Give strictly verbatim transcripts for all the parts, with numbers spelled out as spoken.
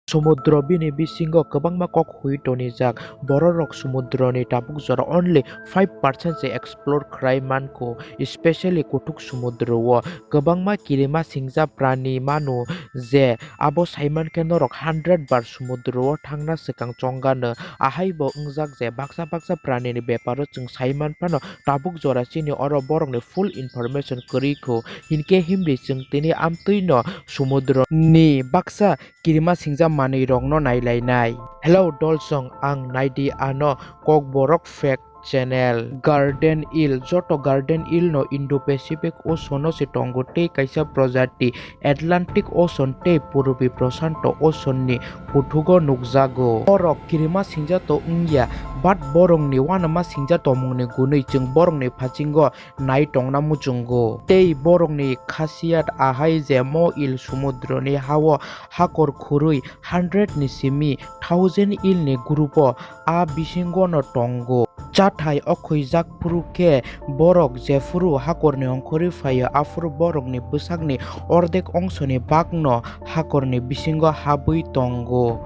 Sumudro bini bisingo kwbangma kok hui tonijak. Bororok sumudroni tabuk jora only five percent se explore khlai mankho, especially kuthuk sumudro-o. Kwbangma kirima singcha prani mano je abo saimankhe norok hundred bar sumudro-o thangna swkang chongano. Ahaibo wngjak je baksa baksa pranini beparo chwng saiman phano tabuk jora chini oro borokni full information kwrwi kho. Hinkhe himdi chwng tini amtwino sumudroni baksa kirima singcha manwirokno nailainai. Hello dolsong, ang naidi ano Kokborok Fact Channel. Garden eel, joto garden eel no Indo-Pacific Ocean o se tongo tei kaisa projati Atlantic Ocean tei Purbi Prashanto Ocean ni kuthugo nukjago. Borok kirima singjato wngya, but borokni uanama singja tongmungni gwnwi chwng borokni phasingo nai tongna muchungo. Tei borokni khasiyat ahai je mo eel sumudroni hao hakor khurwi hundred ni simi thousand eel ni group o a bisingo no tongo. Chathai okhuijak phuru khe borok jephuru hakorni ongkhorwi phaio, aphuru borokni bwsakni ordek ongsoni bakno hakorni bisingo habwi tongo.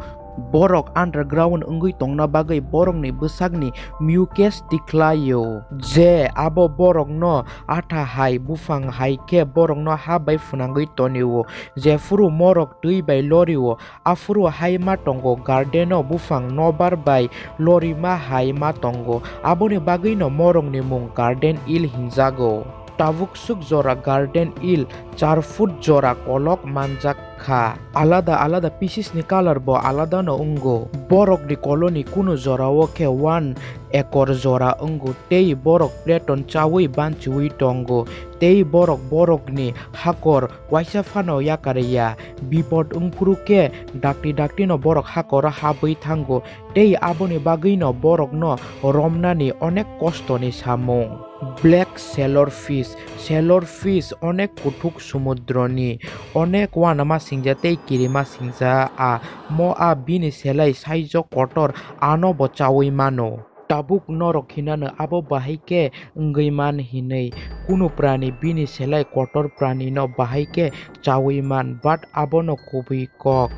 Borok underground wngwi tongna bagwi borokni bwsakni mucus tikhlaio, je abo borokno atha hai buphang hai khe borokno ha bai phwnangwi tonio. Jephuru morok twi bai lorio, aphuru hai ma tongo, garden o buphang nobar bai lorima hai ma tongo, aboni bagwino morokni mung garden eel hinjago. Tabuk swk jora garden eel char foot jora kolok manjak kha. Alada alada pieces ni colour bo alada no wngo. Borok ni colony kunu jora o khe one acre jora wngo tei borok platon chaui banchiui tongo tei borok borok ni hakor waisa phano yakarya. Bipod wngphuru khe dakti dakti no borok hakor o habwi thango tei aboni bagwi no borok no romnani onek kosto ni samung. Black sailor fish. Sailor fish onek kuthuk sumudroni, onek uanama singja tei kirima singja a. Mo a bini selai saijo kotor, ano bo chaui mano. Tabuk norok hinano abo bahai khe wngwi man hinwi. Kunu prani bini selai kotor prani no bahai khe chaui man, but abono kubui kok.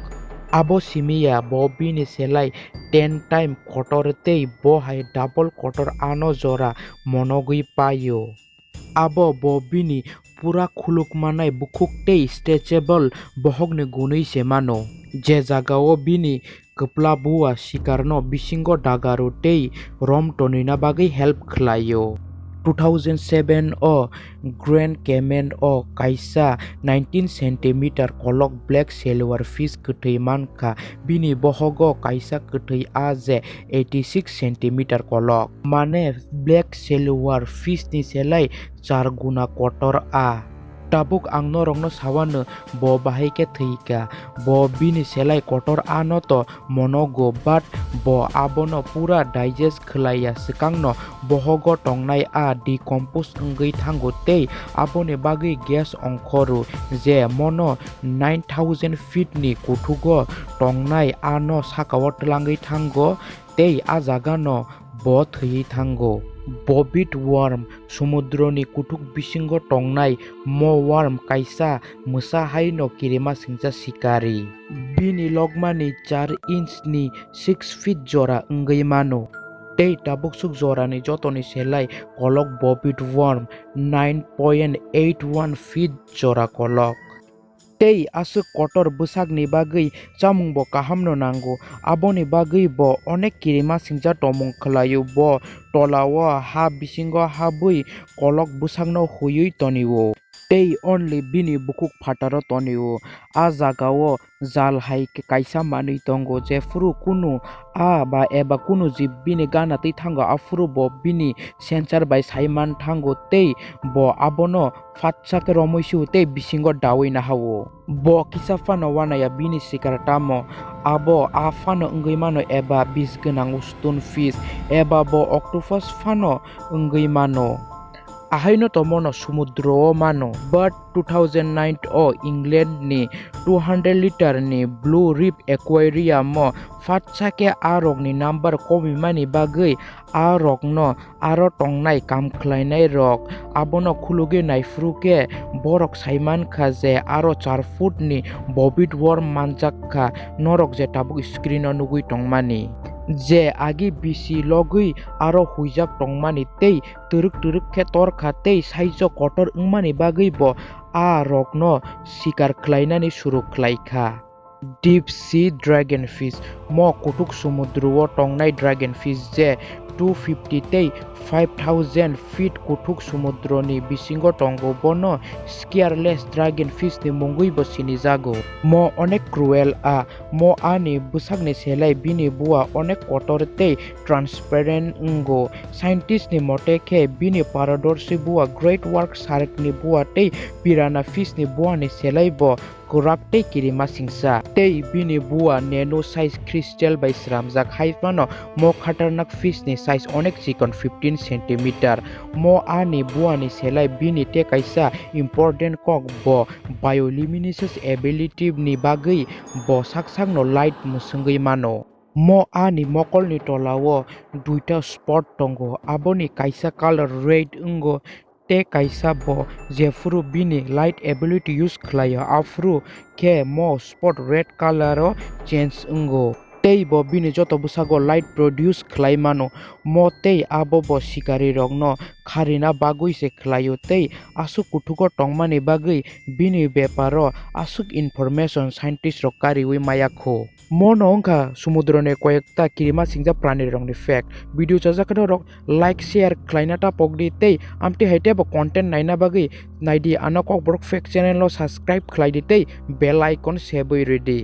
Abo simi ya, bo bini selai ten time kotor tei bo hai double kotor ano jora monogwi paio. Abo bo bini pura khuluk manai bukhuk tei stretchable bohokni gunwi se mano, je jagao bini kwpla bua sikarno bisingo dagaru tei rom tonwina bagwi help khlaio. Two thousand seven o Grand Cayman o kaisa nineteen centimeter kolok black silver fish kwthwi mankha, bini bohogo kaisa kwthwi a je eighty six centimeter kolok. Mane black silver fish ni selai char guna kotor a. Tabuk ang norokno sawano bo bahai khe thwikha. Bo bini selai kotor ano to monogo, but bo abono pura digest khlaiya swkangno bohogo tongnai a decompose wngwi thango tei aboni bagwi gas ongkhoru je mono nine thousand feet ni kuthugo tongnai ano sakao twlangwi thango tei a jagano bo thwiwi thango. Bobit worm, sumudroni kuthuk bisingo tongnai mo worm kaisa mwsa haino kirima singcha sikari. Bini lokmani char inch ni six feet jora wngwi mano. Tei tabuksuk jorani jotoni selai kolok bobit worm nine point eight one feet jora kolok. Tei aswk kotor bwsakni bagwi chamungbo kahamno nango, aboni bagwi bo onek kirima singcha tongmung khlaio. Bo tolao ha bisingo habwi kolok bwsakno huiwi tonio. Tei only bini bukhuk phataro tonio. A jagao jal hai kaisa manwi tongo, jephuru kunu a ba eba kunu jib bini gana twi thango, aphuru bo bini sensor bai saiman thango tei bo abono phatsa khe romwi sio tei bisingo daui nahao. Bo kisa phano uanaiya bini sikar tamo, abo a phano wngwi mano eba bis gwnang stonefish eba bo octopus phano wngwi mano. Ahaino tomono sumudro o mano. But two thousand nine o England ni two hundred liter ni Blue Reef Aquarium o phatsa khe a rokni number komimani bagwi a rokno aro tongnai kam khlainai rok abono khulugwi naiphuru khe borok saimankha je aro char foot ni bobit worm manjak kha, norok je tabuk screen o nugwi tongmani. Je agi bisi logwi aro huijak tongmani tei twrwk twrwk khe torkha tei saijo kotor wngmani bagwi bo a rokno sikar khlainani suru khlaikha. Deep Sea Dragonfish. Mo kuthuk sumudro o tongnai dragonfish je two fifty tei five thousand feet kuthuk sumudroni bisingo tongo, bono scareless dragonfish ni mungwi bo sinijago. Mo onek cruel a, mo ani bwsakni selai bini bua onek kotor tei transparent wngo. Scientist ni mote khe bini parodorsi bua great work shark ni bua tei piranha fish ni bua ni selai bo kwrak tei kirima singsa. Tei bini bua nano size crystal bai sramjak, hai phano mo khatarnak fish ni size onek chikon, fifteen centimeter. Mo ani bua ni selai bini tei kaisa important kok bo bioluminescence ability ni bagwi bo sak sakno light mwswngwi mano. Mo ani mokolni tolao duita spot tongo, aboni kaisa colour red wngo tei kaisa bo jephuru bini light ability use khlaio aphuru khe mo spot red colour o change wngo. Tei bo bini joto bwsago light produce khlai mano. Mo tei abo bo sikari rokno kharina bagwi se khlaio tei aswk kuthugo tongmani bagwi bini beparo aswk information scientist rok kariwi maya kho. Mono wngkha sumudroni koyekta kirima singjak pranirokni fact. Video chajak khe norok like, share khlaina ta pokdi tei amtwi hai teibo content naina bagwi naidi ano Kokborok Fact channel no subscribe khlaidi tei bell icon sebwi rwdi.